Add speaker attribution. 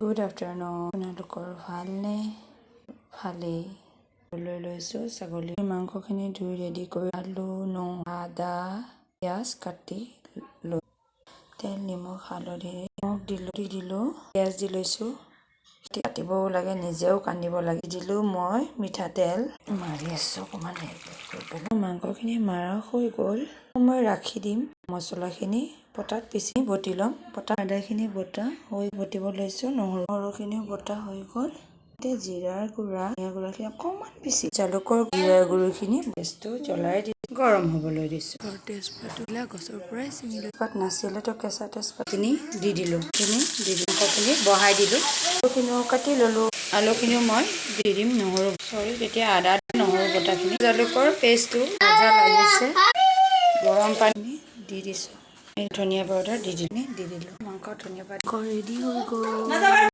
Speaker 1: Good afternoon. আপোনালোকৰ ভালনে? ভালেই লৈ লৈছোঁ। ছাগলীৰ মাংসখিনি ধুই ৰেডি কৰি আলু, নহৰু, আদা, পিঁয়াজ কাটি লৈ তেল, নিমখ, হালধি, নিমখ দিলোঁ, দি দিলোঁ। পিঁয়াজ দি লৈছোঁ। কাটিবও লাগে, নিজেও কান্দিব লাগে। দিলোঁ মই মিঠাতেল মাৰি আছোঁ অকণমান হেৰি কৰি পেলাই। মাংসখিনি মাৰা হৈ গ'ল, মই ৰাখি দিম। মছলাখিনি পটাত পিচি বটি ল'ম। পটা আদাখিনি বটা হৈ বটিব লৈছোঁ। নহৰুখিনিও বটা হৈ গ'ল। এতিয়া জিৰাৰ গুড়া, ধনিয়া গুড়াখিনি অকণমান পিচি জালুকৰ জিৰাৰ গুড়িখিনি। গেছটো জ্বলাই দি গৰম হ'বলৈ দিছোঁ।
Speaker 2: তেজপাতবিলাক গছৰ পৰাই ছিঙি লৈ
Speaker 1: তেজপাত নাছিলে তো কেঁচা তেজপাতখিনি দি দিলোঁ। খিনি দি দিলোঁ, মাংসখিনি বহাই দিলোঁ। আলুখিনিও কাটি ল'লোঁ। আলুখিনিও মই দি দিম। নহৰু, চৰি, তেতিয়া আদা নহৰু বটাখিনি, জালুকৰ পেষ্টটো ভাজা লাগিছে। গৰম পানী দি দিছোঁ। ধনিয়া পাউডাৰ দি দিলোঁ, দি দিলোঁ। মাংস, ধনিয়া পাত
Speaker 2: ৰেডি হৈ গ'ল।